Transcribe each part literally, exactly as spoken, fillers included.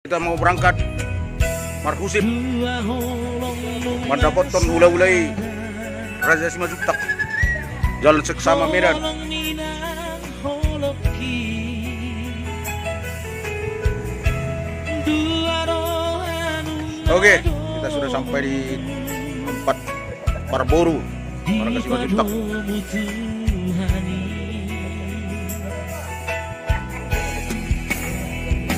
Kita mau berangkat marhusip mandapothon hula-hula i Raja Simanjuntak, Jalan Seksama Medan. Oke, kita sudah sampai di tempat parboru marga Simanjuntak.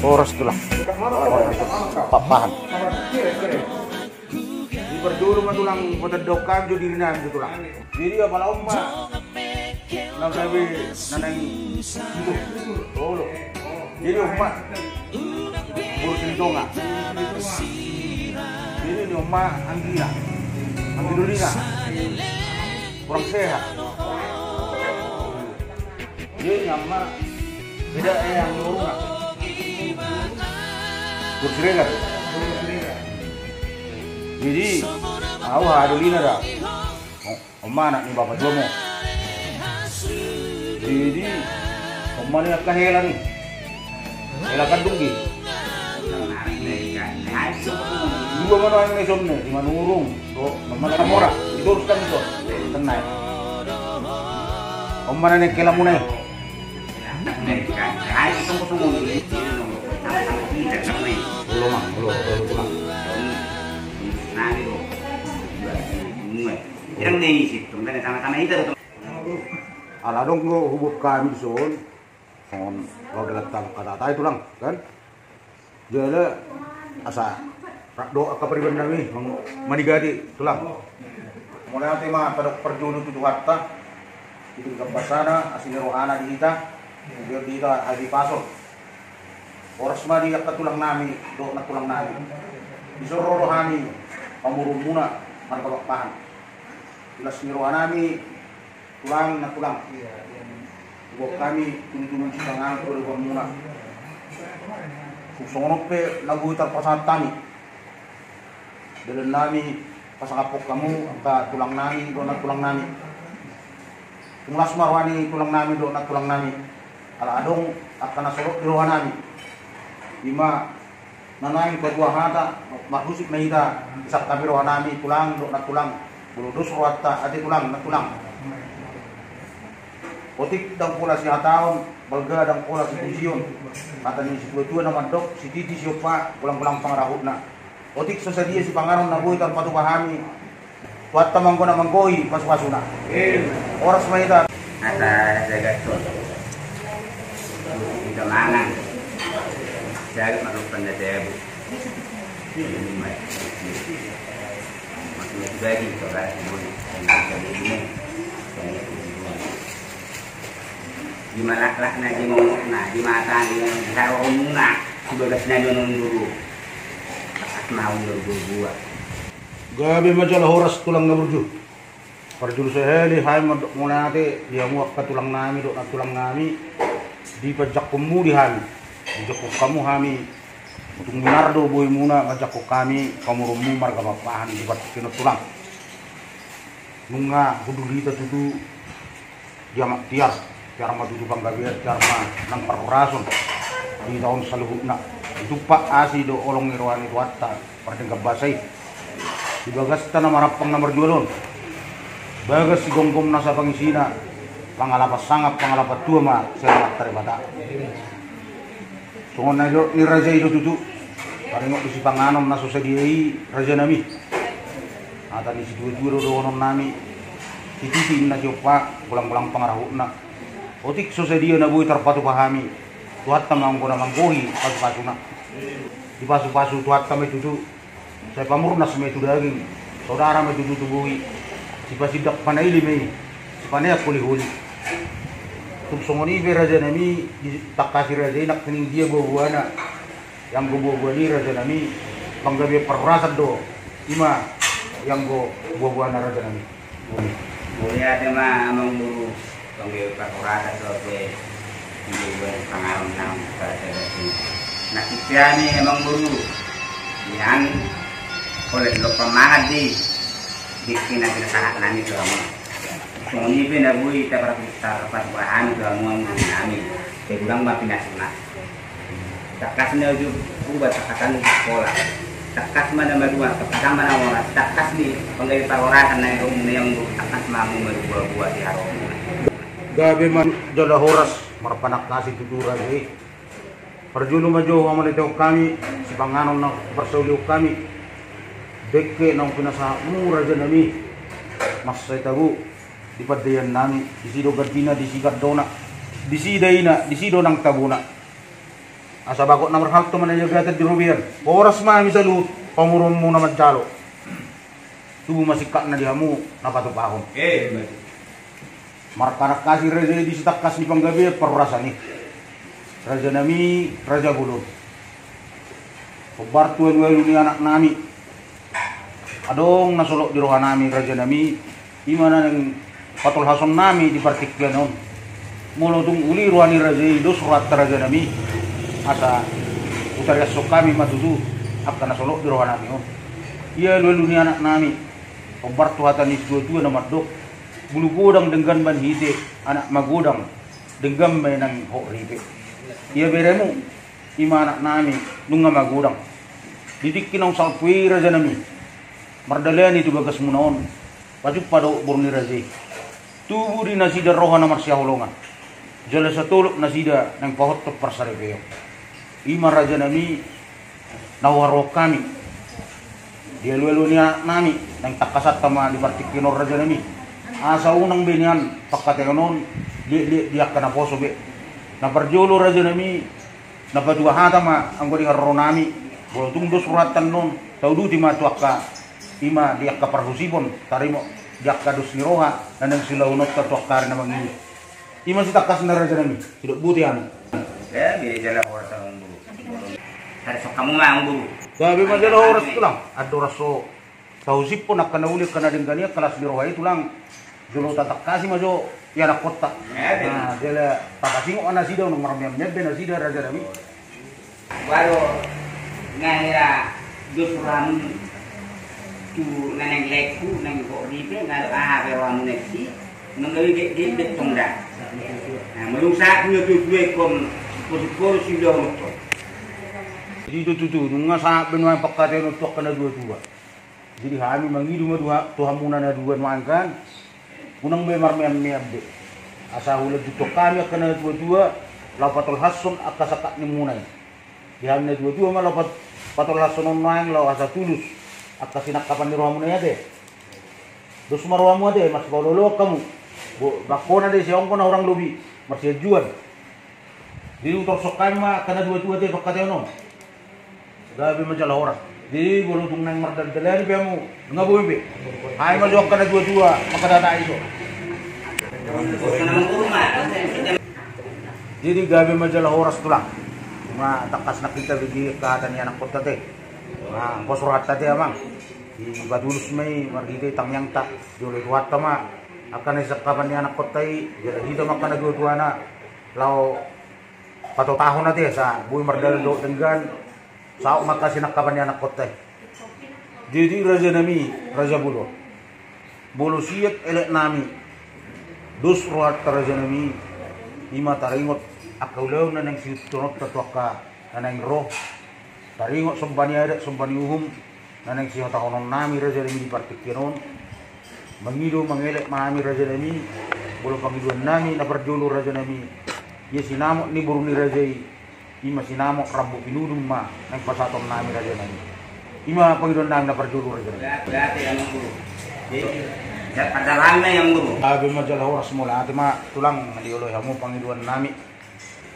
Horas, Tulang. Papahan. Di parjolo ma, Tulang, patandok hami jo diri nami jo, Tulang. Jadi apala on ma na gabe na naeng olo. Jadi on ma boru Silitonga. Jadi ni on ma anggina, anggi dolina, kurang sehat. Jadi ni on ma beda, eh, anggi dolina. Boru Siregar. Jadi au haha dolina da. On ma anak ni bapa tuamu. Jadi on ma ni angka hela ni, hela kandung i. Dua ma na naeng na ison ni, Simanurung dohot Marmora. Itu urus kan ison. Tenai. On ma na naeng hela muna i. Olo, Mang, olo, olo, Mang. Yang ni situ kan sama-sama itu. Ala adong do hubuat hami dison, songon laho dalan tangkas hata i, Tulang, kan? Jala asa rap dohot angka pariban nami manigati, Tulang. Mauliate ma tadok parjolo tu Tuhanta, di tingki basana, asi ni rohana di hita, di hita hahipason. Horas ma di angka tulang nami dohot nantulang nami. Dison ro do hami pamoruonmuna marga Pakpahan. Di las ni roha nami, Tulang, nantulang, huboan hami tudutudu sipanganon tu adopanmuna. Tung songon on pe na boi tarpasahat hami, dalan nami pasangaphon hamu angka tulang nami dohot nantulang nami. Tung las ma roha ni tulang nami dohot nantulang nami, ala adong angka na solot di roha nami. Ima na naeng patua hata, marhusip ma hita, sangkapi roha nami, Tulang dohot nantulang. Molo dos rohanta, ate Tulang, nantulang. Otik ndang pola sihataon, balga ndang pola sipujion. Hata ni situatua na mandok, sititi siompa, golanggolang pangarahutna. Otik so sadia sipanganon na boi tarpatupa hami, Tuhanta ma anggo na manggohi pasupasuna. Horas ma hita. Asa jaga tu hita mangan. Jaga manupan na tebu. Maksudnya tu daging, tu daging. Di malaklak na, di mongok na, di mata na, di haroro muna. Di bagas na, di nonduru. Pas mau nonduru buat. Gabe ma jala horas tulang na burju. Parjolo sahali hami mandok mauliate di hamu angka tulang nami dohot nantulang nami, di panjangkonmu di hami, dijangkon hamu hami. Tung minar do bohimuna manjangkon hami pamoruonmu marga Pakpahan di partingkian on, Tulang. Nunga hundul hita tutu di amak tiar, tiar ma tutu panggabean, tiar ma nang parhorason di hita on saluhutna. Ditumpak asi dohot holong ni roha ni Tuhanta pardenggan basa i. Di bagasta na marampang na marjual on, bagas sigomgom nasa pangisina, pangalapan sangap, pangalapan tua ma sian Amanta Debata. Songon na nidok ni raja i do tutu, taringot di sipanganon na so sadia i, raja nami. Hata ni situatua do dohonon nami, sititi ninna siompa, golanggolang pangarahutna. Otik so sadia na boi tarpatupa hami, Tuhanta ma anggo na manggohi pasupasuna. Dipasupasu Tuhanta ma i tutu. Sai pamurnas ma i tu daging, saudara ma i tutu tubu i, sipasindak panaili ma i, sipaneang holiholi. Tung songon i pe raja nami, ditangkasi raja i nangkining dia buabuana. Ianggo buabuana i raja nami, panggabean parhorasan do, ima ianggo buabuana raja nami. Mauliate ma amang boru, tong be parhorasan dope, di panganon nang pada tebas i. Nasip pe hami amang boru, nian, holan lompa mangan di, di pina pina sahat nami tu hamu. Songon i pe na boi tarpatupa hami tu hamu amang boru nami, sai godang ma pinasuna. Tangkas ni uju ubat, tangkasan uju sikola. Tangkas ma na maduma, tangkasan ma na horas. Tangkas ni panggabean parhorasan na i ro muna i, amang boru, tangkas ma hamu marbuabua di haromu. Gabe ma jala horas, marpanangkasi tutu raja i. Parjolo ma jo huamanetehon hami sipanganon na huparsaulihon hami. Dengke naung pinasahatmu raja nami, mansai tabo di pandaian nami, disi do gandina, disi gandona, disi daina, disi do nang tabona. Asa bagot na marhalto ma na iagatan di robean. Horas ma hami saluhut pamoruonmu na manjalo. Tubu ma singkatna di hamu na patupahon. Marpanangkasi raja i di sitangkas ni panggabean parhorasan i. Raja nami, raja bolon. Hombar tu alualu ni anak nami. Adong na solot di roha nami raja nami, i ma na naeng patolhason nami di partingkian on. Molo tung uli roha ni raja i, dos rohanta raja nami, asa hutariashon hami ma tutu angka na solot di roha nami on. Ia alualu ni anak nami, hombar tu hata ni situatua na mandok: Bulu godang denggan manghite, anak magodang denggan ma i nang hot ripe. Ia beremu, i ma anak nami, nunga magodang. Di tingki naung salpu i raja nami, mardalani tu bagasmuna on, pajumpa dohot boru ni raja i. Tubu di nasida roha na marsihaholongan, jala satolop nasida naeng pahothon parsaripeon. I ma raja nami na huharoroan hami di alualu ni anak nami, naeng tangkasanta ma di partingkian on raja nami. Asa unang be nian pangkataion on liat-liat di angka naposo be. Na parjolo raja nami, na patua hata ma anggo di haroro nami, molo tung dos rohanta annon, tauduti ma tu angka, i ma di angka parhusipon, taringot di angka dos ni roha na naeng siulahononta tu angka ari na mangihut. I ma sitangkasna raja nami, sidok botima. Ia, bia jala horas amang boru. Tariashon hamu ma amang boru. Gabe ma jala horas tulang. Andorang so tahusiphon angka na uli, angka na denggan i, angka las ni roha i tulang, jolo tatangkasi ma jo ianakkonta. Ia, jala tapasingot ma nasida, unang marmeam-meam be nasida raja nami. Molo na hea dos rohamu tu na naeng laengku, naeng hot ripe, nga adong aha be rohamu na disi, unang gabe gek-gek be tong da. Na molo sahat tu na tuatua ingkon poso-poso siulahonon. Jadi do tutu, nunga sahat be nuaeng pangkataion on tu angka na tuatua. Jadi hami mangido ma tu hamuna na dua nuaeng kan, unang be marmeam-meam be. Asa hulanjuthon hami angka na tuatua laho patolhashon angka sangkap nimuna i. Di hami na tuatua ma laho pat-, patolhashon on nuaeng laho asa tulus angka sinangkapan ni rohamuna i ate. Dos ma rohamu ate, marsipaolo-oloan hamu. Bo-, bangkona do siaongkon na hurang lobi, marsianjuan. Jadi hutorus hami ma angka na tuatua ate pangkataion on. Gabe ma jala horas. Jadi molo tung naeng mardaldalani pe hamu, nga boi be. Ai ma jo angka na tuatua mangkatahon i do. Jadi gabe ma jala horas tulang. Nunga tangkas nang hita bege angka hata ni anakkonta ate. Nunga pos rohanta ate amang. Dipatulus ma i marhite tangiangta. Jolo i Tuhanta ma angka na sinangkapan ni anakkonta i, jala hita ma angka na tuatuana laho patotahon ate, asa boi mardalan dohot denggan, saut ma angka sinangkapan ni anakkonta i. Jadi raja nami, raja bolon, molo siat elek nami, dos rohanta raja nami, i ma taringot angka ulaon na naeng siihuthononta tu angka na naeng ro, taringot somba ni adat, somba ni uhum, na naeng sihatahononna nami raja nami di partingkian on. Mangido mangelek ma hami raja nami. Molo pangidoan nami na parjolo raja nami, ia sinamot ni boru ni raja i, i ma sinamot rambu pinudun ma naeng pasahaton nami raja nami. I ma pangidoan nami na parjolo raja nami. Gabe ma jala horas, mauliate ma tulang, dioloi hamu pangidoan nami.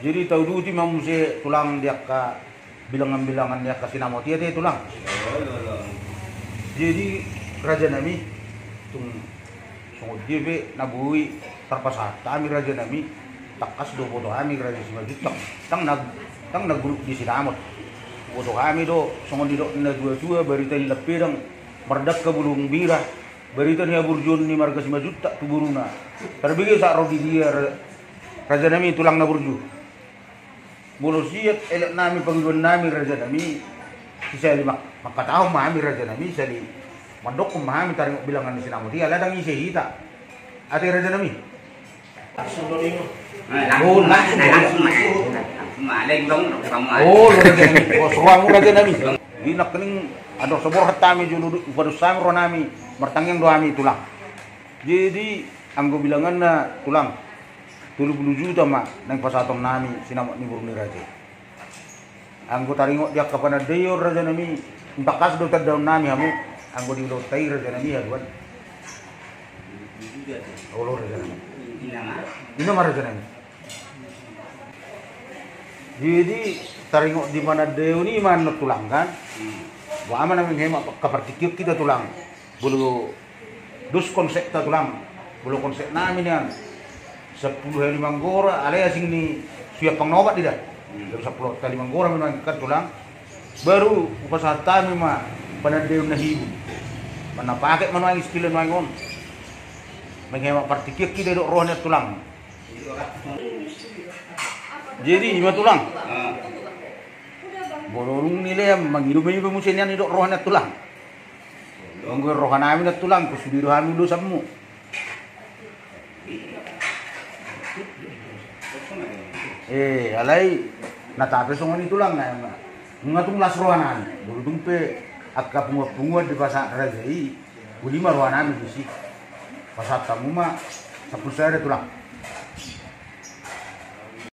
Jadi tauduti ma muse tulang di angka bilangan-bilangan ni angka sinamot i ate tulang. Jadi raja nami, tung songon dia pe na boi tarpasahat hami raja nami, tangkas do huboto hami raja Simanjuntak. Ndang na, ndang na guruk di sinamot. Huboto hami do songon nidok ni na tuatua, barita ni lampedang mardangka bulung bira, barita ni haburjuon ni marga Simanjuntak tu boruna. Tarbege sahat ro di dia ra-, raja nami tulang na burju. Molo siat elek nami pangidoan nami raja nami, sisali mak-, mangkatahon ma hami raja nami, sali mandokkon ma hami taringot bilangan ni sinamot i, ala ndang ise hita. Ate raja nami. Langsung do demo. Langsung, langsung, langsung. Oh, raja nami. Bos rohamu raja nami. Di nangkining adong saborhat hami jolo, upados hami roha nami. Martangiang do hami tulang. Jadi anggo bilanganna tulang, tolu pulu juta ma naeng pasahaton nami sinamot ni boru ni raja i. Anggo taringot di angka panandaion raja nami, tangkas do tandaon nami hamu. Anggo di ulaonta i raja nami haduan. Olo raja nami. Ina ma raja nami. Jadi taringot di panandaion i ma annon tulang kan. Boha ma na menghemat angka partingkian hita tulang. Molo dos konsepta tulang, molo konsep nami nian sampulu hali manggora, alai asing ni siap pangnobat di da. Jadi sampulu hali manggora ma nuaeng kan tulang. Baru upasahat hami ma panandaion na hibul. Mana paket ma nuaeng istilah nuaeng on. Menghemat partingkian hita didok roha nian tulang. Jadi ima tulang. Molo dung nilehon mangido ma iba muse nian didok roha nian tulang. Anggo roha nami nian tulang, pos sude do hami ulos hamu. Eh, alai na tape songon i tulang na. Nunga tung las roha nami. Molo dung pe angka punguan-punguan dipasahat raja i, uli ma roha nami disi. Pasahat hamu ma sampulu sada tulang.